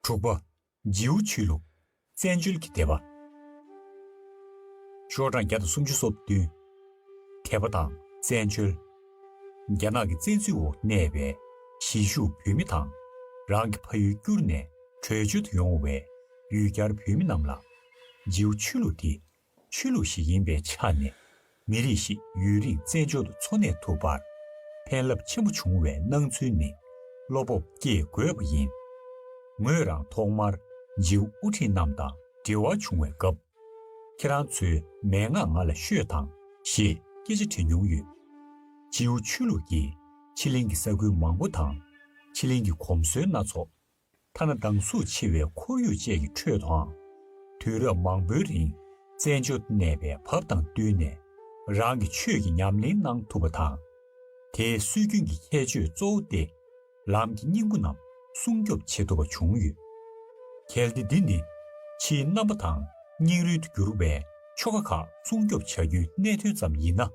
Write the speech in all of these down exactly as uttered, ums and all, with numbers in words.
དྲུག་པ། ཇིའུ་ཆོས་ལུགས། བཙན་བྱོལ་གྱི་དད་པ། ཤོག་གྲངས་བརྒྱ་དང་སུམ་ཅུ་སོ་བདུན། དད་པ་དང་བཙན་བྱོལ། རྒྱ་ནག་གི་བཙན་འཛུལ་འོག་གནས་པའི་གཞིས་བཞུགས་བོད་མི་དང་། རང་གི་ཕ་ཡུལ་བསྐྱུར་ནས་བྲོས་བྱོལ་དུ་ཡོང་བའི་ཡུལ་གྱར་བོད་མི་རྣམས་ལ། ཇིའུ་ཆོས་ལུགས་འདི་ཆོས་ལུགས་ཤིག་ཡིན་པའི་ཆ་ནས། མི་རིགས་ཤིག་ཡུན་རིང་བཙན་བྱོལ་དུ་འཚོ་གནས་ཐུབ་པར་ཕན་རླབས་ཆེན་པོ་བྱུང་བའི་སྣང་ཚུལ་ནི་བློ་སྤོབས་སྐྱེ་དགོས་པ་ཡིན། ངོས་རང་ཐོག་མར་ཇིའུ་དབུ་ཁྲིད་རྣམས་དང་འབྲེལ་བ་བྱུང་བའི་སྐབས། ཁྱེད་རང་ཚོའི་མན་ངག་ང་ལ་ཤོད་དང་ཞེས་སྐད་ཆ་དྲིས་མྱོང་ཡོད། ཇིའུ་ཆོས་ལུགས་ཀྱིས་ཕྱི་གླིང་གི་ས་ཁུལ་མང་པོ་དང་། ཕྱི་གླིང་གི་གོམས་སྲོལ་སྣ་ཚོགས། ཐ་ན་སྡང་ཟུག་ཆེ་བའི་ཁོར་ཡུག་བཅས་ཀྱི་ཁྲོད་དུའང་། དུས་རབས་མང་པོའི་རིང་བཙན་བྱོལ་དུ་གནས་པའི་བབ་དང་བསྟུན་ནས་རང་གི་ཆོས་ཀྱི་ཉམས་ལེན་གནང་ཐུབ་པ་དང་། དེའི་སྲོལ་རྒྱུན་གྱི་ཁྱད་ཆོས་གཙོ་བོ་སྟེ། ལམ་གྱི་སྙིང་པོ་རྣམས་སྲུང་སྐྱོབ་བྱེད་ཐུབ་པ་བྱུང་ཡོད། གལ་ཏེ་འདི་ནི་ཕྱིའི་རྣམ་པ་དང་སྙིང་རུལ་དུ་གྱུར་བའི་ཆོ་ག་ཁག་སྲུང་སྐྱོབ་བྱ་རྒྱུའི་གནད་དོན་ཙམ་ཡིན་ན།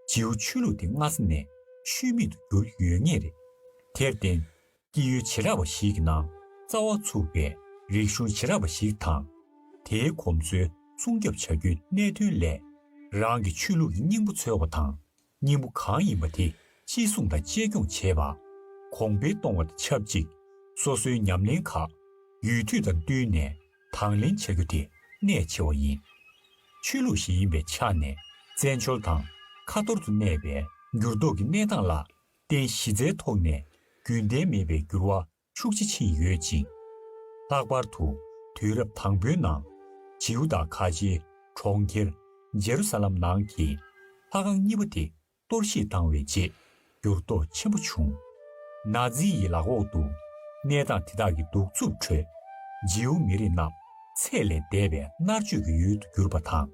ཇིའུ་ཆོས་ལུགས་དེ་སྔ་ས་ནས་ཤུལ་མེད་དུ་གྱུར་ཡོད་ངེས་རེད། དེར་བརྟེན། སྐྱེས་ཡུལ་བྱེ་བྲག་པ་ཞིག་གི་ནང་རྩ་བ་ཚུགས་པའི་རིག་གཞུང་བྱེ་བྲག་པ་ཞིག་དང་། དེའི་གོམས་སྲོལ་སྲུང་སྐྱོབ་བྱ་རྒྱུའི་གནད་དོན་ལས། རང་གི་ཆོས་ལུགས་ཀྱི་སྙིང་པོ་འཚོལ་བ་དང་། སྙིང་པོ་གང་ཡིན་པ་དེ་གཅེས་སྲུང་དང་གཅེས་སྐྱོང་བྱེད་པ། གོང་འཕེལ་གཏོང་བ་དང་ཆབས་ཅིག་སོ་སོའི་ཉམས་ལེན་ཁག་ཡུལ་དུས་དང་བསྟུན་ནས་དང་ལེན་བྱ་རྒྱུ་དེ་གནད་ཆེ་བ་ཡིན། ཆོས་ལུགས་ཤིག་ཡིན་པའི་ཆ་ནས་བཙན་བྱོལ་དང་ཁ་ཐོར་དུ་གནས་པའི་འགྱུར་ལྡོག་གི་གནས་སྟངས་ལ། བརྟེན་གཞི་རྩའི་ཐོག་ནས་རྒྱུན་ལྡན་མེད་པའི་འགྱུར་བ་ཤུགས་ཆེ་ཕྱིན་ཡོད་ཅིང་། ལྷག་པར་དུ་དུས་རབས་དང་པོའི་ནང་ཇིའུ་དང་ཁ་ཆེའི་གྲོང་ཁྱེར་ཇེ་རུ་ས་ལམ་ནང་གི་ལྷ་ཁང་གཉིས་པ་དེ་གཏོར་བཤིག་བཏང་བའི་རྗེས་འགྱུར་ལྡོག་ཆེན་པོ་བྱུང་། ནཱ་ཛི་ཡི་ལག་འོག་ཏུ་གནས་སྟངས་དེ་དག་གི་གདུག་རྩུབ་ཁྲོད་ཇིའུ་མི་རིགས་རྣམས་ཚད་ལས་འདས་པའི་མནར་གཅོད་ཀྱི་ཡུལ་དུ་གྱུར་པ་དང་།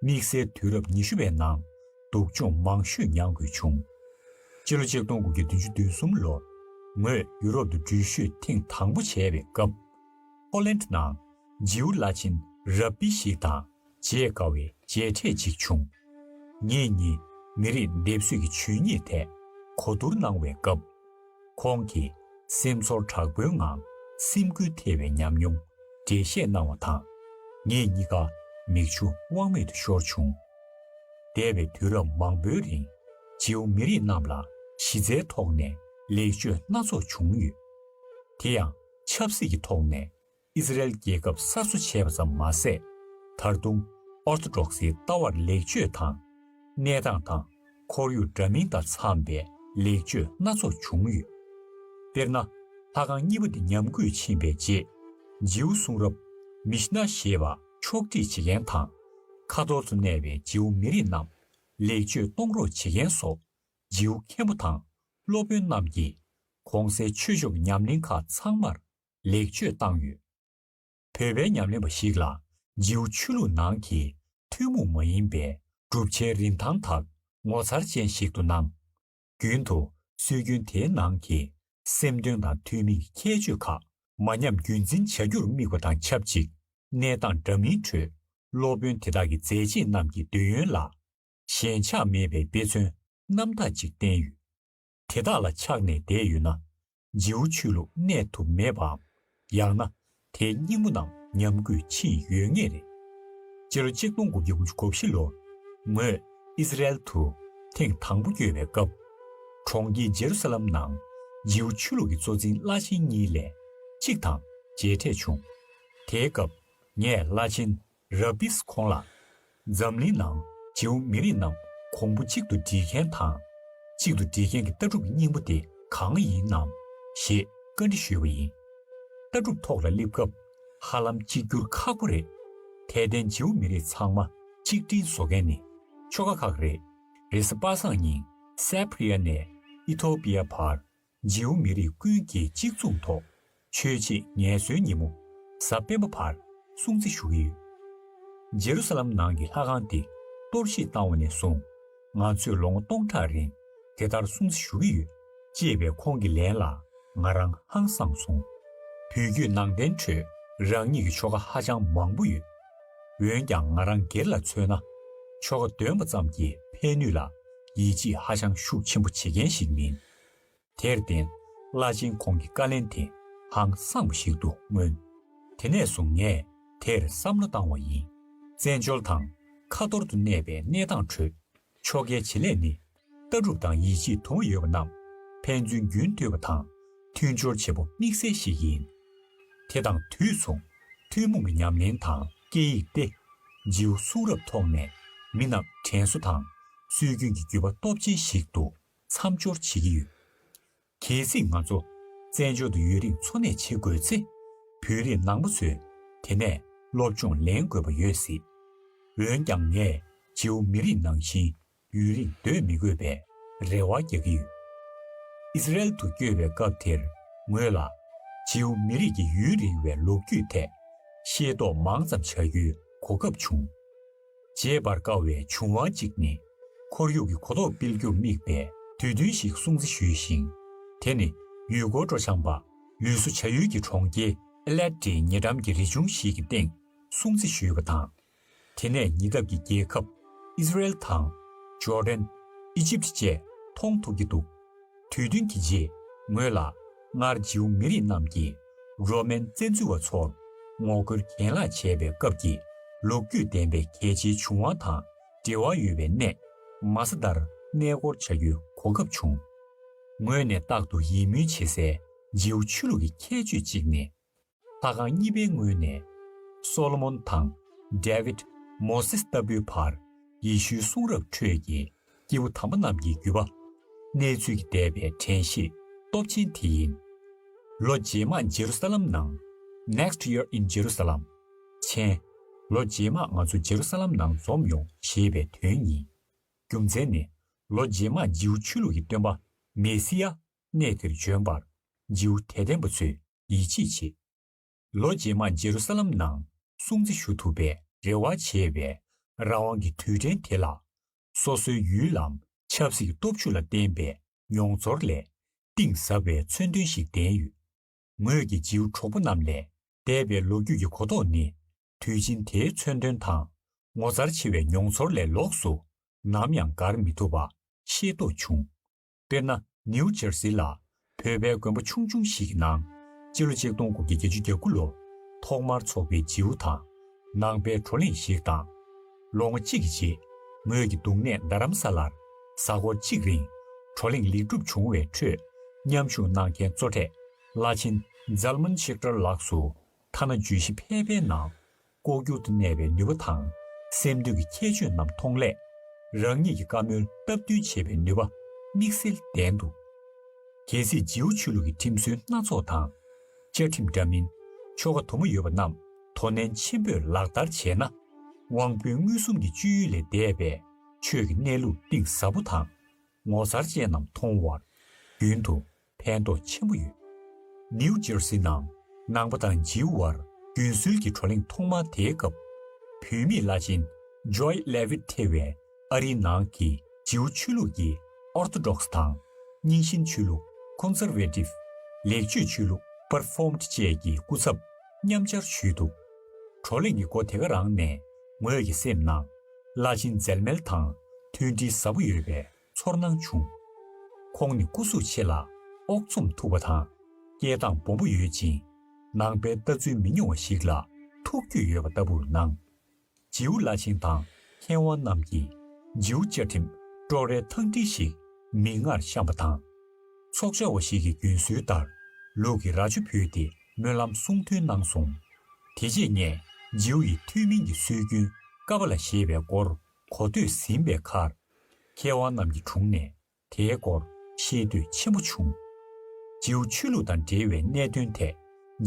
དམིགས་བསལ་དུས་རབས་ཉི་ཤུ་པའི་ནང་སྡུག་སྦྱོང་མང་ཤོས་མྱངས་དགོས་བྱུང་། སྤྱི་ལོ་ཆིག་སྟོང་དགུ་བརྒྱ་བདུན་ཅུ་དོན་གསུམ་ལོར་ངོས་ཡུ་རོབ་ཏུ་འགྲུལ་བཞུད་ཐེངས་དང་པོ་བྱས་པའི་སྐབས། ཧོ་ལན་ནང་ཇིའུ་བླ་ཆེན་རབ་བི་ཞིག་དང་མཇལ་དཀའ་བའི་མཇལ་འཕྲད་ཅིག་བྱུང་། ངེད་གཉིས་མི་རིགས་སྡེབ་གསོད་ཀྱི་ཇུས་ཉེས་ཐད་གོ་བསྡུར་གནང་བའི་སྐབས། ཁོང་གིས་སེམས་ཚོར་དྲག་པོའི་ངང་སེམས་འགུལ་ཐེབས་པའི་ཉམས་མྱོང་འགྲེལ་བཤད་གནང་བ་དང་། ངེད་གཉིས་ཀ་མིག་ཆུ་དབང་མེད་དུ་ཤོར་བྱུང་། འདས་པའི་དུས་རབས་མང་པོའི་རིང་ཇིའུ་མི་རིགས་རྣམས་ལ་གཞི་རྩའི་ཐོག་ནས་ལེགས་བཅོས་སྣ་ཚོགས་བྱུང་ཡོད། དེ་ཡང་ཆབ་སྲིད་ཀྱི་ཐོག་ནས་ཨི་ཟི་རལ་རྒྱལ་ཁབ་གསར་བཟོ་བྱས་པ་ཙམ་མ་ཟད། ད་དུང་ཨོར་ཐོ་ཌོག་སིའི་ལྟ་བར་ལེགས་བཅོས་དང་། གནས་སྟངས་དང་ཁོར་ཡུག་འདྲ་མིན་དང་འཚམས་པའི་ལེགས་བཅོས་སྣ་ཚོགས་བྱུང་ཡོད། དཔེར་ན། ལྷ་ཁང་གཉིས་པ་འདི་ཉམས་རྒུད་ཕྱིན་པའི་རྗེས། ཇིའུ་གསུང་རབ་མི་ཤི་ན་ཞེས་པ་ཕྱོགས་སྒྲིག་བྱེད་མཁན་དང་། ཁ་ཐོར་དུ་གནས་པའི་ཇིའུ་མི་རིགས་རྣམས་ལེགས་བཅོས་གཏོང་རོགས་བྱེད་མཁན་སོགས་ཇིའུ་མཁན་པོ་དང་སློབ་དཔོན་རྣམས་ཀྱིས་གོང་གསལ་ཆོས་ཕྱོགས་ཀྱི་ཉམས་ལེན་ཁག་ཚང་མར་ལེགས་བཅོས་བཏང་ཡོད། བོད་པའི་ཉམས་ལེན་པ་ཞིག་ལ་ཇིའུ་ཆོས་ལུགས་ནང་གི་ཐུན་མོང་མ་ཡིན་པའི་གྲུབ་ཆའི་རིན་ཐང་དག་ངོ་མཚར་ཅན་ཞིག་ཏུ་སྣང་། རྒྱུན་དུ་སྲོལ་རྒྱུན་དེའི་ནང་གི་སེམས་དོན་དང་མཐུན་མིན་གྱི་ཁྱད་ཆོས་ཁག་མ་ཉམས་རྒྱུན་འཛིན་བྱ་རྒྱུར་དམིགས་པ་དང་ཆབས་ཅིག་གནས་སྟངས་འདྲ་མིན་ཁྲོད་སློབ་དཔོན་དེ་དག་གི་མཛད་རྗེས་རྣམས་ཀྱི་འདོད་ཡོན་ལ་ཞེན་ཆགས་མེད་པའི་དཔེ་མཚོན་རྣམ་དག་ཅིག་བསྟན་ཡོད། དེ་དག་ལ་ཆགས་ནས་བསྡད་ཡོད་ན། ཇིའུ་ཆོས་ལུགས་གནས་ཐུབ་མེད་པའམ། ཡང་ན་དེའི་སྙིང་པོ་རྣམས་ཉམས་རྒུད་ཕྱིན་ཡོད་ངེས་རེད། སྤྱི་ལོ་ཆིག་སྟོང་དགུ་བརྒྱ་དགུ་བཅུ་གོ་བཞི་ལོར་ངོས་ཨི་ཟི་རལ་དུ་ཐེངས་དང་པོ་བསྐྱོད་པའི་སྐབས། གྲོང་ཁྱེར་ཇེ་རུ་ས་ལམ་ནང་ཇིའུ་ཆོས་ལུགས་ཀྱི་གཙོ་འཛིན་བླ་ཆེན་གཉིས་ལས་གཅིག་དང་མཇལ་འཕྲད་བྱུང་། དེའི་སྐབས་ངས་བླ་ཆེན་ར་བིས་ཁོང་ལ། འཛམ་གླིང་ནང་ཇིའུ་མི་རིགས་རྣམས་གོང་བུ་གཅིག་ཏུ་སྒྲིལ་མཁན་དང་། གཅིག་ཏུ་སྒྲིལ་མཁན་གྱི་ལྟ་གྲུབ་ཀྱི་སྙིང་པོ་དེ་གང་ཡིན་ནམ་ཞེས་བཀའ་འདྲི་ཞུས་པ་ཡིན། ལྟ་གྲུབ་ཐོག་ལ་སླེབས་སྐབས་ཧ་ལམ་གཅིག་གྱུར་ཁག་པོ་རེད། དད་ལྡན་ཇིའུ་མི་རིགས་ཚང་མ་གཅིག་སྒྲིལ་བཟོ་མཁན་ནི་ཆོ་ག་ཁག་རེད། རེས་གཟའ་པ་སངས་ཉིན་སེ་པི་རི་ཡ་ནས་ཨི་ཐོ་པི་ཡ་བར། ཇིའུ་མི་རིགས་ཀུན་གྱིས་གཅིག་མཚུངས་ཐོག་ཆོས་བྱེད་ངལ་གསོའི་ཉིན་མོ་གཟའ་སྤེན་པ་བར་སྲུང་བརྩི་ཞུ་གི་ཡོད། ཇེ་རུ་ས་ལམ་ནང་གི་ལྷ་ཁང་དེ་གཏོར་བཤིག་བཏང་བ་ནས་བཟུང་ང་ཚོས་ལོ་ངོ་སྟོང་ཕྲག་རིང་དེ་ལྟར་སྲུང་བརྩི་ཞུ་གི་ཡོད་ཅེས་པའི་ཁོང་གི་ལན་ལ་ང་རང་ཧང་སངས་སོང་། བོད་བརྒྱུད་ནང་བསྟན་ཁྲོད་རང་ཉིད་ཀྱི་ཆོ་ག་ཧ་ཅང་མང་པོ་ཡོད། འོན་ཀྱང་ང་རང་སྒེར་ལ་མཚོན་ན་ཆོ་ག་འདོན་པ་ཙམ་གྱིས་ཕན་ནུས་ལ་ཡིད་ཆེས་ཧ་ཅང་ཤུགས་ཆེན་པོ་བྱེད་མཁན་ཞིག་མིན། དེར་བརྟེན། བླ་ཆེན་ཁོང་གི་བཀའ་ལན་དེ་ ཧང་སངས་པ་ཞིག་ཏུ་མངོན། དེ་ནས་བཟུང་ངས་དེར་བསམ་བློ་བཏང་བ་ཡིན། བཙན་བྱོལ་དང་ཁ་ཐོར་དུ་གནས་པའི་གནས་སྟངས་ཁྲོད། ཆོ་གའི་བྱེད་ལས་ནི། ལྟ་གྲུབ་དང་ཡིད་ཆེས་དུ་མ་ཡོད་པ་རྣམས་ཕན་ཚུན་རྒྱུན་མཐུད་པ་དང་། མཐུན་སྦྱོར་བྱེད་པོ་དམིགས་བསལ་ཞིག་ཡིན། དེ་དང་དུས་མཚུངས། ཐུན་མོང་གི་ཉམས་ལེན་དང་སྐད་ཡིག་སྟེ། རྗེའུ་གསུང་རབ་ཐོག་ནས་མི་རྣམས་དྲན་གསོ་དང་སྲོལ་རྒྱུན་གྱི་བརྒྱུད་པ་སྟོབས་ཆེན་ཞིག་ཏུ་མཚམས་སྦྱོར་བྱེད་ཀྱི་ཡོད། གལ་སྲིད་ང་ཚོ་བཙན་བྱོལ་དུ་ཡུན་རིང་འཚོ་གནས་བྱེད་དགོས་ཚེ། བོད་རིགས་ནང་པ་ཚོས་དེ་ནས་སློབ་སྦྱོང་ལེན་དགོས་པ་ཡོད་སྲིད། འོན་ཀྱང་ངས་རྗེའུ་མི་རིགས་ནང་བཞིན་ཡུན་རིང་སྡོད་མི་དགོས་པའི་རེ་བ་རྒྱག་གི་ཡོད། ཨི་སི་རལ་དུ་བསྐྱོད་པའི་སྐབས་དེར་ངོས་ལ་རྗེའུ་མི་རིགས་ཀྱི་ཡུན་རིང་བའི་ལོ་རྒྱུས་ཐད་ཤེས་རྟོགས་མང་ཙམ་བྱ་རྒྱུའི་གོ་སྐབས་བྱུང་། བརྗེད་པར་དཀའ་བའི་བྱུང་བ་གཅིག་ནི། ཁོར་ཡུག་གི་གོ་རྟོགས་སྤེལ་རྒྱུར་དམིགས་པའི་དུས་སྟོན་ཞིག་སྲུང་བརྩི་ཞུས་ཤིང་། དེ་ནི་ཡུལ་སྐོར་སྤྲོ་འཆམ་པ་ལུས་གསོ་བྱ་ཡུལ་གྱི་གྲོང་ཁྱེར་ཨེ་ལེད་ཀྱི་ཉེ་འགྲམ་གྱི་རི་ཆུང་ཞིག་གི་སྟེང་སྲུང་བརྩི་ཞུས་པ་དང་། དེ་ནས་ཉེ་འདབས་ཀྱི་རྒྱལ་ཁབ་ཨི་སི་རེལ་དང་། ཇོར་ཌན། ཨི་ཇིབ་བཅས་མཐོང་ཐུབ་ཀྱི་འདུག། དུས་སྟོན་གྱི་རྗེས་ངོས་ལ་སྔར་རྗེའུ་མི་རིགས་རྣམས་ཀྱིས་རོ་མན་བཙན་འཛུལ་བ་ཚོར་ངོ་རྒོལ་གྱེན་ལངས་བྱས་པའི་སྐབས་ཀྱི་ལོ་རྒྱུས་ལྡན་པའི་གལ་ཆེའི་བྱུང་བ་དང་འབྲེལ་བ་ཡོད་པའི་གནས་མ་ས་དར་གནས་སྐོར་བྱ་རྒྱུའི་གོ་སྐབས་བྱུང་། ངོས་ནས་རྟག་ཏུ་ཡིད་སྨོན་བྱེད་སའི་རྗེའུ་ཆོས་ལུགས་ཀྱི་ཁྱད་ཆོས་གཅིག་ནི། ལྷ་ཁང་གཉིས་པའི་ངོས་ནས་སོ་ལོ་མོན་དང་ཌེ་ཝིད། མོ་སེས་ལྟ་བུའི་བར་ཡེ་ཤུའི་གསུང་རབ་ཁྲོད་ཀྱི་སྐྱེས་བུ་དམ་པ་རྣམས་ཀྱི་བརྒྱུད་པ། གནས་ཚུལ་གྱིས་འདས་པའི་དྲན་ཤེས་སྟོབས་ཆེན་དེ་ཡིན། ལོ་རྗེས་མ་ཇེ་རུ་ས་ལམ་ནང་། Next Year in Jerusalem། མཆན། ལོ་རྗེས་མ་ང་ཚོ་ཇེ་རུ་ས་ལམ་ནང་འཛོམས་ཡོང་ཞེས་པའི་དོན་ཡིན། རྒྱུ་མཚན་ནི། ལོ་རྗེས་མ་རྗེའུ་ཆོས་ལུགས་ཀྱི་སྟོན་པ་མེ་སི་ཡ་གནས་དེར་བྱོན་པར་རྗེའུ་དད་ལྡན་པ་ཚོས་ཡིད་ཆེས་བྱེད། ལོ་རྗེས་མ་ཇེ་རུ་ས་ལམ་ནང་སྲུང་བརྩི་ཞུ་ཐུབ་པའི་རེ་བ་བྱེད་པའི་རང་དབང་གི་དུས་དྲན་དེ་ལ། སོ་སོའི་ཡུལ་ལམ་ཆབ་སྲིད་ཀྱི་སྟོབས་ཤུགས་ལ་བརྟེན་པའི་མྱོང་ཚོར་ལས་གཏིང་ཟབ་པའི་མཚོན་དོན་ཞིག་ལྡན་ཡོད། ངོས་ཀྱི་རྗེའུ་གྲོགས་པོ་རྣམས་ལས་འདས་པའི་ལོ་རྒྱུས་ཀྱི་གོ་རྟོགས་ནི་དུས་ཆེན་དེའི་མཚོན་དོན་དང་ངོ་མཚར་ཆེ་བའི་མྱོང་ཚོར་ལས་ལོགས་སུ་ནམ་ཡང་འགལ་མི་ཐུབ་པ་ཤེས་རྟོགས་བྱུང་། དཔེར་ན། ནིའུ་ཇར་སི་ལ་བོད་པའི་དགོན་པ་ཆུང་ཆུང་ཞིག་གི་ནང་སྤྱི་ལོ་ཆིག་སྟོང་དགུ་བརྒྱ་བརྒྱད་ཅུ་གྱ་དགུ་ལོར་ཐོག་མར་འཚོགས་པའི་རྗེའུ་དང་ནང་པའི་བགྲོ་གླེང་ཞིག་དང་། ལོ་ངོ་གཅིག་གི་རྗེས་ངོས་ཀྱི་འདུག་གནས་རྡ་རམ་ས་ལར་གཟའ་འཁོར་གཅིག་རིང་བགྲོ་གླེང་ལེགས་གྲུབ་བྱུང་བའི་ཁྲོད་མཉམ་ཞུགས་གནང་མཁན་གཙོ་གྲས་བླ་ཆེན་ཛལ་མན་ཤིག་ཏྲ་ལགས་སུ་ཐ་ན་བརྗོད་གཞི་ཕལ་པའི་ནང་། ལྐོག་གྱུར་དུ་གནས་པའི་ནུས་པ་དང་སེམས་འདུན་གྱི་ཁྱད་ཆོས་རྣམས་མཐོང་སླད། རང་ཉིད་ཀྱི་བཀའ་མོལ་སྟབས་བསྟུན་བྱེད་པའི་ནུས་པ་དམིགས་བསལ་ལྡན་འདུག། གལ་སྲིད་རྗེའུ་ཆོས་ལུགས་ཀྱི་ཁྲིམས་སྲོལ་སྣ་ཚོགས་དང་། བཅའ་ཁྲིམས་འདྲ་མིན་ཆོ་ག་དུ་མ་ཡོད་པ་རྣམས་དོ་ནན་ཆེན་པོས་ལག་བསྟར་བྱས་ན། དབང་པོའི་མངོན་སུམ་གྱི་སྤྱོད་ཡུལ་ལས་འདས་པའི་ཆོས་ཀྱི་གནས་ལུགས་གཏིང་ཟབ་པོ་དང་། ངོ་མཚར་ཅན་རྣམས་མཐོང་བར་རྒྱུན་དུ་ཕན་ཐོགས་ཆེན་པོ་ཡོད། ནིའུ་ཇར་སི་ནང་ནང་པ་དང་ཇིའུ་བར་རྒྱུན་སྲོལ་གྱི་བགྲོ་གླེང་ཐོག་མ་དེའི་སྐབས། བུད་མེད་བླ་ཆེན་ཇོའི་ལེ་ཝིད་ཐེ་བའི་ཨ་རིའི་ནང་གི་ཇིའུ་ཆོས་ལུགས་ཀྱི་ཨོར་ཐོ་ཌོག་སི་དང་། རྙིང་ཞེན་ཆོས་ལུགས་ཀོན་སར་ཝེ་ཊིབ། ལེགས་བཅོས་ཆོས་ལུགས་པར་ཕོརམ་ཌི་བཅས་ཀྱི་སྐུ་ཚབ་མཉམ་བཅར་ཞུས་འདུག། བགྲོ་གླེང་གི་འགོ་དེ་ག་རང་ནས་ངོས་ཀྱི་སེམས་ནང་བླ་ཆེན་ཛེལ་མེལ་དང་མཐུན་སྒྲིལ་ཟབ་པོ་ཡོད་པའི་ཚོར་སྣང་བྱུང་། ཁོང་ནི་སྐུ་གཟུགས་ཆེ་ལ་ཨོག་ཚོམ་མཐུག་པ་དང་། སྐད་གདངས་སྦོམ་པོ་ཡོད་ཅིང་། ནང་པའི་ལྟ་ཚུལ་མི་ཉུང་བ་ཞིག་ལ་ཐུགས་རྒྱུས་ཡོད་པ་ལྟ་བུར་སྣང་། ཇིའུ་བླ་ཆེན་དང་མཁས་དབང་རྣམས་ཀྱིས་ཇིའུ་བཅའ་ཁྲིམས་ཀྲོག་རའི་ཐང་ཁྲིད་ཞིག་མིག་སྔར་བཤམས་པ་དང་། ཚོགས་བཅར་བ་ཞིག་གིས་རྒྱུན་སྲོལ་ལྟར་ལུག་གི་རྭ་ཅོ་ཕུལ་ཏེ་སྨོན་ལམ་གསུང་ཐོས་གནང་སོང་། དེ་རྗེས་ངས་ཇིའུ་ཡི་ཐུན་མིན་གྱི་སྲོལ་རྒྱུན་ཀ་པ་ལ་ཞེས་པའི་སྐོར་གོ་ཐོས་ཟིན་པའི་ཁར། མཁས་དབང་རྣམས་ཀྱི་དྲུང་ནས་དེའི་སྐོར་ཤེས་འདོད་ཆེན་པོ་བྱུང་། ཇིའུ་ཆོས་ལུགས་དང་འབྲེལ་བའི་གནད་དོན་ཐད་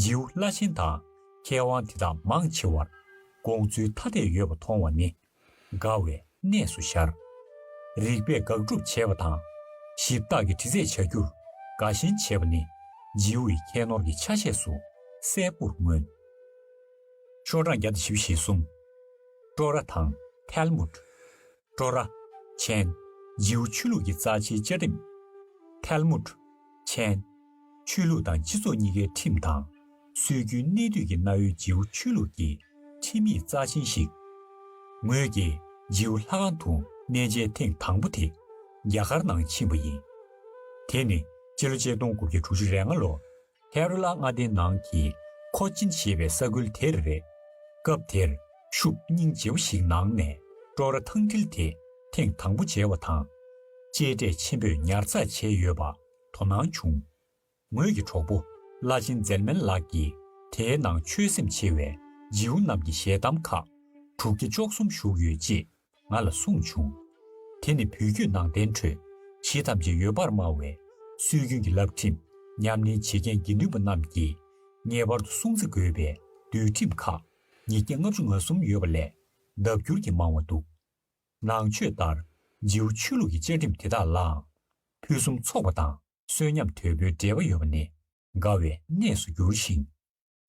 ཇིའུ་བླ་ཆེན་དང་མཁས་དབང་དེ་དག་མང་ཆེ་བར་དགོངས་ཚུལ་ཐ་དད་ཡོད་པ་མཐོང་བ་ནི་དགའ་བའི་གནས་སུ་ཤར། རིགས་པས་དགག་སྒྲུབ་བྱས་པ་དང་ཞིབ་བརྟག་གི་དྲི་རྩད་བྱ་རྒྱུར་དགའ་ཞེན་བྱས་པ་ནི་ཇིའུ་ཡི་ཁྱད་ནོར་གྱི་ཆ་ཤས་སུ་གསལ་པོར་མངོན། ཤོག་གྲངས་བརྒྱ་དང་བཞི་བཅུ་ཞེ་གསུམ། ཀྲོ་ར་དང་ཐལ་མུད། ཀྲོ་ར། མཆན། ཇིའུ་ཆོས་ལུགས་ཀྱི་རྩ་ཆེའི་བཅའ་ཁྲིམས། ཐལ་མུད། མཆན། ཆོས་ལུགས་དང་སྤྱི་ཚོགས་གཉིས་ཀའི་ཁྲིམས་དང་། སྲོལ་རྒྱུན་གནས་སྡུད་ཀྱི་གནའ་བོའི་ཇིའུ་ཆོས་ལུགས་ཀྱི་ཁྲིམས་ཡིག་རྩ་ཆེན་ཞིག། ངོས་ཀྱིས་ཇིའུ་ལྷ་ཁང་དུ་གནས་མཇལ་ཐེངས་དང་པོ་དེ་རྒྱ་གར་ནང་ཕྱིན་པ་ཡིན། དེ་ནི་སྤྱི་ལོ་ཆིག་སྟོང་དགུ་བརྒྱ་དྲུག་ཅུ་རེ་ལྔ་ལོར་ ཀེ་ར་ལ་མངའ་སྡེའི་ནང་གི་ཁོ་ཅིན་ཞེས་པའི་ས་ཁུལ་དེར་རེད། སྐབས་དེར་ཤུབས་སྙིང་རྗེ་བོ་ཞིག་ནང་ནས་སྤྲོ་ར་ཐང་སྒྲིལ་དེ་ཐེངས་དང་པོ་མཇལ་བ་དང་། གཅེས་སྤྲས་ཆེན་པོས་ཉར་ཚགས་བྱས་ཡོད་པ་དོ་སྣང་བྱུང་། ངོས་ཀྱི་གྲོགས་པོ་བླ་ཆེན་ཛེལ་མན་ལགས་ཀྱིས་དེའི་ནང་ཆོད་སེམས་ཆེ་བའི་ཇིའུ་རྣམས་ཀྱི་ཞལ་གདམས་ཁག་དྲུག་བརྒྱ་བཅུ་གསུམ་བཞུགས་ཡོད་ཅེས་ང་ལ་གསུངས་བྱུང་། དེ་ནི་བོད་བརྒྱུད་ནང་བསྟན་ཁྲོད་གཞི་ཐམས་ཅད་འོད་འབར་སྨྲ་བའི་སྲོལ་རྒྱུན་གྱི་བསླབ་ཁྲིམས་ཉམས་ལེན་བྱེད་མཁན་དགེ་འདུན་པ་རྣམས་ཀྱིས་ངེས་པར་དུ་སྲུང་བརྩི་དགོས་པའི་འདུལ་ཁྲིམས་ཁག་ཉིས་བརྒྱ་ལྔ་བཅུ་ང་གསུམ་ཡོད་པ་ལས་ལྡབ་འགྱུར་གྱིས་མང་བ་འདུག། ནང་ཆོས་ལྟར་ཇིའུ་ཆོས་ལུགས་ཀྱི་བཅའ་ཁྲིམས་དེ་དག་ལའང་ཕུན་སུམ་ཚོགས་པ་དང་གསོན་ཉམས་དོད་པོའི་འབྲེལ་བ་ཡོད་པ་ནི་དགའ་བའི་གནས་སུ་གྱུར་ཞིང་།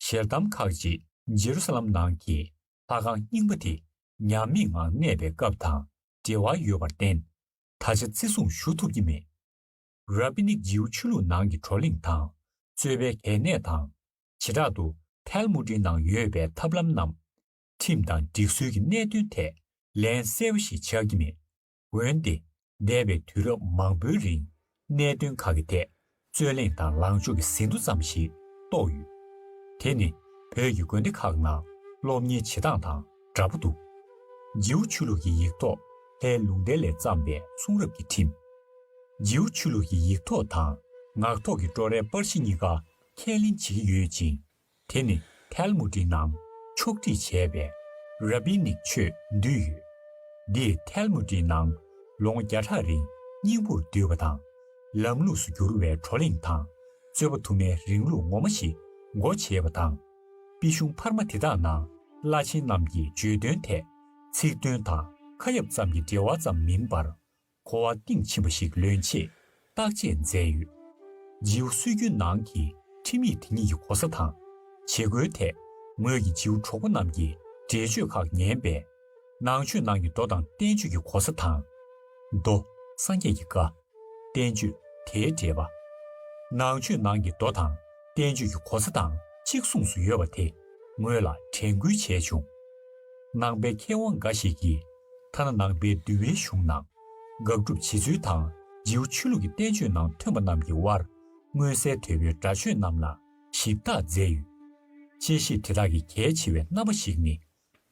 ཞལ་གདམས་ཁག་ཅིག་ཇེ་རུ་ས་ལམ་ནང་གི་ལྷ་ཁང་རྙིང་པ་དེ་ཉམས་མེད་ངང་གནས་པའི་སྐབས་དང་འབྲེལ་བ་ཡོད་པར་བརྟེན། ད་ཆ་བརྩི་སྲུང་ཞུ་ཐུབ་ཀྱི་མེད། ར་བི་ནིག་ཇིའུ་ཆོས་ལུགས་ནང་གི་བགྲོ་གླེང་དང་རྩོད་པའི་གལ་གནད་དང་། བྱེ་བྲག་ཏུ་ཐལ་མུ་ཌི་ནང་ཡོད་པའི་ཐབས་ལམ་རྣམས་ཁྲིམས་དང་སྒྲིག་སྲོལ་གྱི་གནད་དོན་ཐད་ལན་གསལ་བ་ཞིག་ཆགས་ཀྱི་མེད། འོན་ཏེ། འདས་པའི་དུས་རབས་མང་པོའི་རིང་གནད་དོན་ཁག་གི་ཐད་རྩོད་གླེང་དང་ལངས་ཕྱོགས་ཀྱི་ཟིན་ཐོ་ཙམ་ཞིག་རྟོགས་ཡོད། དེ་ནི་བོད་ཀྱི་དགོན་སྡེ་ཁག་ནང་སློབ་གཉེར་བྱེད་སྟངས་དང་འདྲ་པོ་འདུག། ཇིའུ་ཆོས་ལུགས་ཀྱི་ཡིག་ཐོག་ལྷའི་ལུང་བསྟན་ལས་བརྩམས་པའི་གསུང་རབ་ཀྱི་ཁྲིམས། ཇིའུ་ཆོས་ལུགས་ཀྱི་ཡིག་ཐོག་དང་ངག་ཐོག་གི་སྤྲོ་རའི་པར་གཞི་གཉིས་ཀ་ཁས་ལེན་བྱེད་ཀྱི་ཡོད་ཅིང་། དེ་ནི་ཐལ་མུ་ཌི་ནང་ཕྱོགས་སྒྲིག་བྱས་པའི་ར་བི་ནིག་ཆོས་འདུས་ཡོད། འདིས་ཐལ་མུ་ཌི་ནང་ལོ་ངོ་བརྒྱ་ཕྲག་རིང་སྙིང་པོར་བསྡུས་པ་དང་། ལམ་ལུགས་སུ་གྱུར་བའི་བགྲོ་གླེང་དང་རྩོད་པ་དུ་མའི་རིང་ལུགས་ངོ་མ་ཞིག་སྒོ་ཕྱེས་པ་དང་། པི་ཤུང་འཕར་མ་དེ་དག་ནང་བླ་ཆེན་རྣམས་ཀྱི་བརྗོད་དོན་ཐད་ཚིག་དོན་དང་ཁ་ཡབ་ཙམ་གྱི་འབྲེལ་བ་ཙམ་མིན་པར། གོ་བ་གཏིང་ཕྱིན་པ་ཞིག་ལོན་ཆེད་བརྟག་དཔྱད་མཛད་ཡོད། ཇིའུ་སྲོལ་རྒྱུན་ནང་གི་ཁྲིམས་ཡིག་དེ་ཉིད་ཀྱི་གོ་ས་དང་། བྱེད་སྒོའི་ཐད་ངོས་ཀྱི་ཇིའུ་གྲོགས་པོ་རྣམས་ཀྱི་འགྲེལ་བརྗོད་ཁག་ཉན་པས། ནང་ཆོས་ནང་གི་མདོ་དང་བསྟན་བཅོས་ཀྱི་གོ་ས་དང་། མདོ། སངས་རྒྱས་ཀྱི་བཀའ། བསྟན་བཅོས། དེའི་འགྲེལ་པ། ནང་ཆོས་ནང་གི་མདོ་དང་བསྟན་བཅོས་ཀྱི་གོ་ས་དང་གཅིག་མཚུངས་སུ་ཡོད་པ་དེ་ངོས་ལ་དྲན་སྐུལ་བྱས་བྱུང་། ནང་པའི་མཁས་དབང་འགའ་ཞིག་གིས་ཐ་ན་ནང་པའི་འདུལ་བའི་གཞུང་ནང་དགག་སྒྲུབ་བྱེད་ཚུལ་དང་ཇིའུ་ཆོས་ལུགས་ཀྱི་བསྟན་བཅོས་ནང་ཐོན་པ་རྣམས་ཀྱི་དབར་མངོན་གསལ་དོད་པོའི་འདྲ་ཆོས་རྣམས་ལ་ཞིབ་བརྟག་མཛད་ཡོད། དཔྱད་ཞིབ་དེ་དག་གི་གལ་ཆེ་བའི་རྣམ་པ་ཞིག་ནི།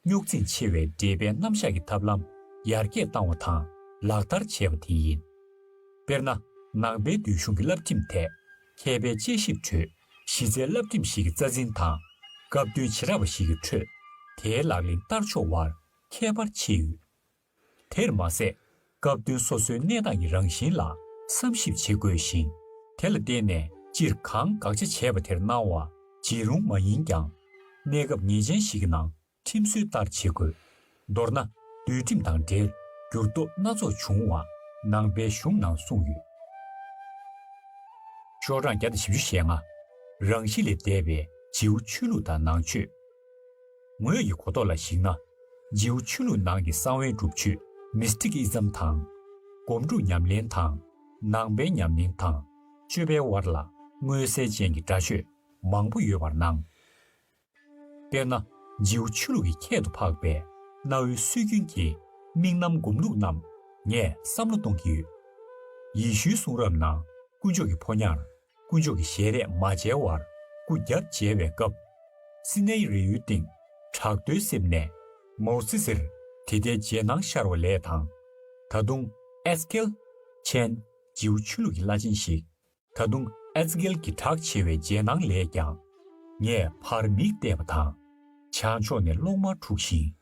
རྙོག་འཛིང་ཆེ་བའི་འགྲེལ་པའི་རྣམ་གཞག་གི་ཐབས་ལམ་ཡར་རྒྱས་བཏང་བ་དང་ལག་བསྟར་བྱས་པ་དེ་ཡིན། དཔེར་ན། ནང་པའི་འདུལ་གཞུང་གི་བསླབ་ཁྲིམས་ཐད་མཁས་པའི་དཔྱད་ཞིབ་ཁྲོད་གཞི་རྩའི་བསླབ་ཁྲིམས་ཤིག་གི་རྩ་འཛིན་དང་སྐབས་དོན་བྱེ་བྲག་པ་ཞིག་གི་ཁྲོད་དེའི་ལག་ལེན་བསྟར་ཕྱོགས་དབར་ཁྱད་པར་ཕྱེ་ཡོད། དེར་མ་ཟད། སྐབས་དོན་སོ་སོའི་གནས་སྟངས་ཀྱི་རང་བཞིན་ལ་བསམ་ཞིབ་བྱེད་དགོས་ཤིང་། དེ་ལ་བརྟེན་ནས་སྤྱིར་གང་དགག་བྱ་བྱས་པ་དེར་སྣང་བ་བྱེད་རུང་མ་ཡིན་ཀྱང་། གནས་སྐབས་ངེས་ཅན་ཞིག་གི་ནང་ཁྲིམས་སྲོལ་ལྟར་བྱེད་དགོས། མདོར་ན། འདུལ་ཁྲིམས་དང་འབྲེལ་འགྱུར་ལྡོག་སྣ་ཚོགས་བྱུང་བ་ནང་པའི་གཞུང་ནང་གསུངས་ཡོད། ཤོག་གྲངས་བརྒྱ་དང་བཞི་བཅུ་ཞེ་ལྔ། རང་གཤིས་ལས་འདས་པའི་ཇིའུ་ཆོས་ལུགས་དང་ནང་ཆོས། ངོས་ཀྱི་གོ་རྟོགས་ལ་གཞིགས་ན། ཇིའུ་ཆོས་ལུགས་ནང་གི་གསང་བའི་སྒྲུབ་མཆོད་མིས་ཊིག་ཨི་ཛམ་དང་། སྒོམ་སྒྲུབ་ཉམས་ལེན་དང་། ནང་པའི་ཉམས་ལེན་དང་། སྤྱོད་པའི་དབར་ལ་མངོན་གསལ་ཅན་གྱི་འདྲ་ཆོས་མང་པོ་ཡོད་པར་སྣང་། དཔེར་ན། ཇིའུ་ཆོས་ལུགས་ཀྱི་ཁྱད་དུ་འཕགས་པའི་གནའ་བོའི་སྲོལ་རྒྱུན་གྱི་དམིགས་རྣམ་སྒོམ་ལུགས་རྣམས་ངས་བསམ་བློ་གཏོང་གི་ཡོད། ཡེ་ཤུའི་གསུང་རབ་ནང་དཀོན་མཆོག་གི་ཕོ་ཉར་དཀོན་མཆོག་གི་ཞལ་རས་མ་མཇལ་བར་སྐུ་རྒྱབ་མཇལ་བའི་སྐབས། སི་ནའི་རི་བོའི་སྟེང་བྲག་རྡོའི་གསེབ་ནས་མོ་སི་སིར་དེ་ལྟའི་རྗེས་གནང་ཤར་བ་ལས་དང་། ད་དུང་ཨེས་ཀེལ་མཆན་ཇིའུ་ཆོས་ལུགས་ཀྱི་བླ་ཆེན་ཞིག་ད་དུང་ཨེ་ཛི་ཀེལ་གྱི་གྲགས་ཆེ་བའི་རྗེས་གནང་ལས་ཀྱང་། ངས་ཕར་མིག་བལྟས་པ་དང་། བྱང་ཕྱོགས་ནས་གློག་དམར་འཁྲུགས་ཤིང་།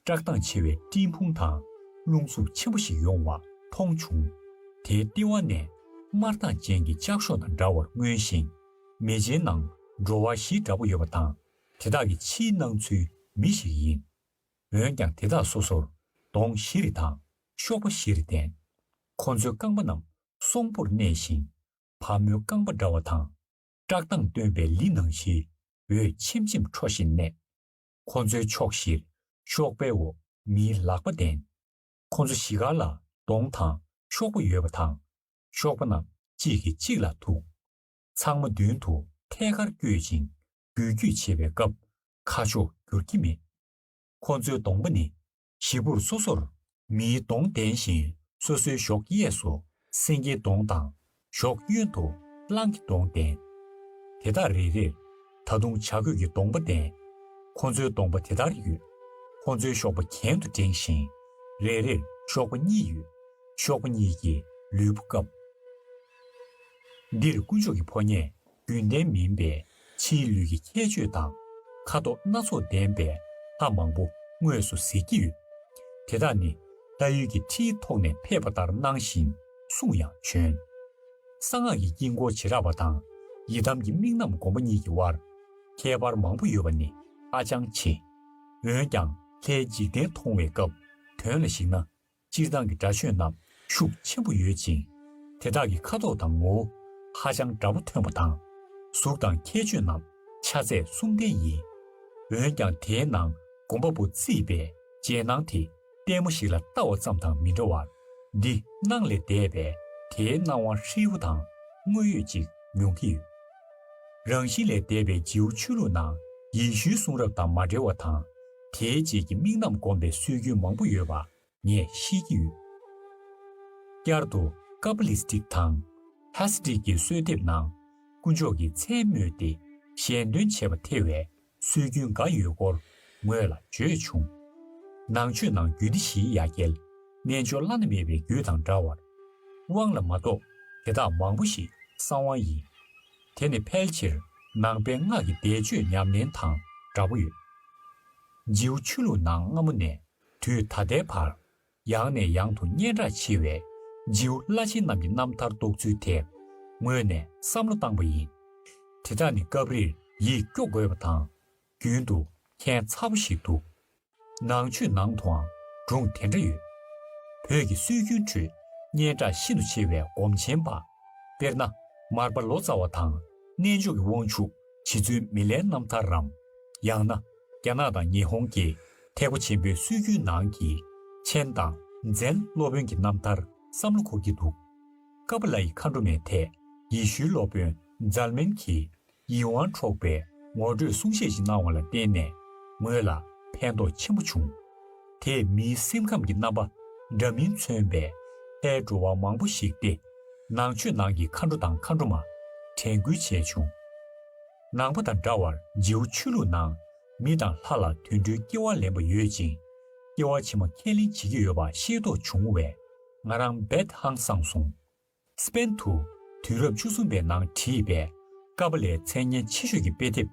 བཀྲག་མདངས་ཆེ་བའི་སྤྲིན་ཕུང་དང་རླུང་འཚུབ་ཆེན་པོ་ཞིག་ཡོང་བ་མཐོང་བྱུང་། དེའི་ལྟེ་བ་ནས་དམར་མདངས་ཅན་གྱི་ལྕགས་ཤོག་དང་འདྲ་བར་མངོན་ཞིང་། མེ་ལྕེའི་ནང་འགྲོ་བ་བཞི་འདྲ་པོ་ཡོད་པ་དང་། དེ་དག་གི་ཕྱིའི་སྣང་ཚུལ་མི་ཞིག་ཡིན། འོན་ཀྱང་དེ་དག་སོ་སོར་གདོང་བཞི་རེ་དང་གཤོག་པ་བཞི་རེ་ལྡན། ཁོ་ཚོའི་རྐང་པ་རྣམས་སྲོང་པོར་གནས་ཤིང་། བ་མོའི་རྐང་པ་འདྲ་བ་དང་། བཀྲག་མདངས་སྟོན་པའི་ལི་ནང་བཞིན་འོད་ཆེམ་ཆེམ་འཕྲོ་བཞིན་གནས། ཁོ་ཚོའི་ཕྱོགས་བཞིར་གཤོག་པའི་འོག་མིའི་ལག་པ་ལྡན། ཁོ་ཚོ་བཞི་ག་ལ་གདོང་དང་གཤོག་པ་ཡོད་པ་དང་། གཤོག་པ་རྣམས་གཅིག་གིས་གཅིག་ལ་ཐུག་ཚང་མ་མདུན་དུ་ཐད་ཀར་བསྐྱོད་ཅིང་འགུལ་སྐྱོད་བྱེད་པའི་སྐབས་ཁ་ཕྱོགས་འགྱུར་གྱི་མེད། ཁོ་ཚོའི་གདོང་པ་ནི་བཞི་པོར་སོ་སོར་མིའི་གདོང་ལྡན་ཞིང་སོ་སོའི་གཞོགས་གཡས་སུ་སེང་གེའི་གདོང་དང་གཞོགས་གཡོན་དུ་གླང་གི་གདོང་ལྡན། དེ་དག་རེ་རེར་ད་དུང་བྱ་རྒོད་ཀྱི་གདོང་པ་ལྡན། ཁོ་ཚོའི་གདོང་པ་དེ་ལྟར་ཡོད། ཁོ་ཚོའི་གཤོག་པ་གྱེན་དུ་བསྒྲེངས་ཤིང་། རེ་རེར་གཤོག་པ་གཉིས་ཡོད། གཤོག་པ་གཉིས་ཀྱིས་ལུས་པོ་བཀབ། འདིར་དཀོན་མཆོག་གི་ཕོ་ཉས་རྒྱུན་ལྡན་མིན་པའི་ཕྱིའི་ལུས་ཀྱི་ཁྱད་ཆོས་དང་། ཁ་དོག་སྣ་ཚོགས་ལྡན་པའི་ལྷ་མང་པོ་དངོས་སུ་གཟིགས་ཀྱི་ཡོད། དེ་དག་ནི་ལྷ་ཡུལ་གྱི་ཁྲིའི་ཐོག་ནས་ཕེབས་པ་ལྟར་སྣང་ཞིང་གསུང་ཡང་བྱོན། གསང་སྔགས་ཀྱི་དཀྱིལ་འཁོར་བྱེ་བྲག་པ་དང་། ཡི་དམ་གྱི་དམིགས་རྣམ་སྒོམ་པ་གཉིས་ཀྱི་དབར་ཁྱད་པར་མང་པོ་ཡོད་པ་ནི་ཧ་ཅང་ཆེ། འོན་ཀྱང་ལྷའི་འཇིག་རྟེན་མཐོང་བའི་སྐབས་དོན་ལ་གཞིགས་ན། སྤྱིར་བཏང་གི་སྒྲ་ཆོས་རྣམས་ཤུགས་ཆེན་པོ་ཡོད་ཅིང་། དེ་དག་གི་ཁ་དོག་དང་ངོ་བོ་ཧ་ཅང་འདྲ་པོ་ཐོན་པ་དང་། གཟུགས་དང་ཁྱད་ཆོས་རྣམས་ཆ་ཚད་གསུམ་ལྡན་ཡིན། འོན་ཀྱང་དེའི་ནང་གོམ་པ་པོ་བརྩིས་པའི་རྗེས་སྣང་དེ་ལྟད་མོ་ཞིག་ལ་ལྟ་བ་ཙམ་དང་མི་འདྲ་བར། འདི་སྣང་ལས་འདས་པའི་དེའི་སྣང་བ་ཧྲིལ་བོ་དང་དངོས་ཡོད་ཅིག་མྱོང་གི་ཡོད། རང་བཞིན་ལས་འདས་པའི་རྗེའུ་ཆོས་ལུགས་ནང་ཡེ་ཤུའི་གསུང་རབ་དང་མ་འབྲེལ་བ་དང་། དེའི་རྗེས་ཀྱི་དམིགས་རྣམ་སྒོམ་པའི་སྲོལ་རྒྱུན་མང་པོ་ཡོད་པ་ངས་ཤེས་ཀྱི་ཡོད། བསྐྱར་དུ་ཀ་པ་ལིས་ཏིག་དང་ཧ་སི་ཏིག་གི་གསོལ་འདེབས་ནང་དཀོན་མཆོག་གི་མཚན་སྨོས་ཏེ་ཞལ་འདོན་བྱེད་པ་ཐེ་བའི་སྲོལ་རྒྱུན་འགའ་ཡོད་སྐོར་ངོས་ལ་བརྗོད་བྱུང་། ནང་ཆོས་ནང་རྒྱུད་སྡེ་བཞིའི་ཡ་གྱལ་རྣལ་འབྱོར་བླ་ན་མེད་པའི་རྒྱུད་དང་འདྲ་བར། དབང་ལ་མ་གཏོགས་དེ་དག་མང་པོ་ཞིག་གསང་བ་ཡིན། དེ་ནི་ཕལ་ཆེར་ནང་པའི་སྔགས་ཀྱི་བཟླས་བརྗོད་ཉམས་ལེན་དང་འདྲ་པོ་ཡོད། རྗེའུ་ཆོས་ལུགས་ནང་སྔ་མོ་ནས་དུས་ད་ལྟའི་བར། ཡང་ནས་ཡང་དུ་སྙན་གྲགས་ཆེ་བའི་རྗེའུ་བླ་ཆེན་རྣམས་ཀྱི་རྣམ་ཐར་རྟོགས་ཚུལ་དེར་ངོས་ནས་བསམ་བློ་བཏང་པ་ཡིན། དེ་དག་ནི་སྐབས་རེར་ཡིད་སྐྱོ་དགོས་པ་དང་། རྒྱུན་དུ་ཁྱད་མཚར་པོ་ཞིག་འདུག། ནང་ཆོས་ནང་དུའང་སྒྲུང་དེ་འདྲ་ཡོད། བོད་ཀྱི་སྲོལ་རྒྱུན་ཁྲོད་སྙན་གྲགས་ཤིན་ཏུ་ཆེ་བའི་སྒོམ་ཆེན་པ། དཔེར་ན། མར་པ་ལོ་ཙཱ་བ་དང་རྣལ་འབྱོར་གྱི་དབང་ཕྱུག་རྗེ་བཙུན་མི་ལའི་རྣམ་ཐར་རམ། ཡང་ན། རྒྱ་ནག་དང་ཉི་ཧོང་གི་ཐེག་པ་ཆེན་པོའི་སྲོལ་རྒྱུན་ནང་གི་ཆེན་དང་ཛེན་སློབ་དཔོན་གྱི་རྣམ་ཐར་བསམ་བློ་འཁོར་གྱི་འདུག། ཀ་པ་ལ་ཡི་མཁའ་འགྲོ་མའི་ཐད་ཡེ་ཤུའི་སློབ་དཔོན་ཛལ་མན་གྱིས་ཡིད་དབང་འཕྲོག་པའི་ངོ་སྤྲོད་གསུང་བཤད་ཅིག་གནང་བ་ལ་བརྟེན་ནས་ངོས་ལ་ཕན་ཐོགས་ཆེན་པོ་བྱུང་། དེས་མིའི་སེམས་ཁམས་ཀྱི་རྣམ་པ་འདྲ་མིན་མཚོན་པའི་ལྷའི་འགྲོ་བ་མང་པོ་ཞིག་སྟེ། ནང་ཆོས་ནང་གི་མཁའ་འགྲོ་དང་མཁའ་འགྲོ་མ་དྲན་སྐུལ་བྱས་བྱུང་། ནང་པ་དང་འདྲ་བར་རྗེའུ་ཆོས་ལུགས་ནང་མི་དང་ལྷ་ལ་དུད་འགྲོའི་སྐྱེ་བ་ལེན་པ་ཡོད་ཅིང་། སྐྱེ་བ་ཕྱི་མ་ཁས་ལེན་བྱེད་ཀྱི་ཡོད་པ་ཤེས་རྟོགས་བྱུང་བས། ང་རང་རྦད་ཧང་སངས་སོང་། སི་པེན་དུ་དུས་རབས་བཅུ་གསུམ་པའི་ནང་བྲིས་པའི་ཀ་པ་ལའི་མཚན་སྙན་ཆེ་ཤོས་ཀྱི་དཔེ་དེབ་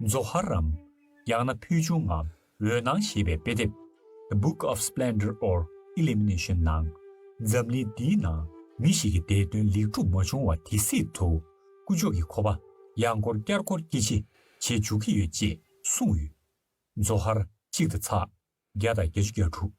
ཛོ་ཧར་རམ། ཡང་ན་ཕུལ་བྱུང་ངམ་འོད་སྣང་ཞེས་པའི་དཔེ་དེབ། The Book of Splendor or Illumination ནང་། འཛམ་གླིང་འདིའི་ནང་མི་ཞིག་གི་འདས་དོན་ལེགས་གྲུབ་མ་བྱུང་བ་དེ་སྲིད་དུ། དཀོན་མཆོག་གི་ཁོ་པ་ཡང་སྐོར་བསྐྱར་སྐོར་སྐྱེ་འཆི་བྱེད་འཇུག་གི་ཡོད་ཅེས་གསུངས་ཡོད། ཛོ་ཧར་གཅིག་དང་ཚེག་བརྒྱ་དང་བརྒྱད་ཅུ་གྱ་དྲུག།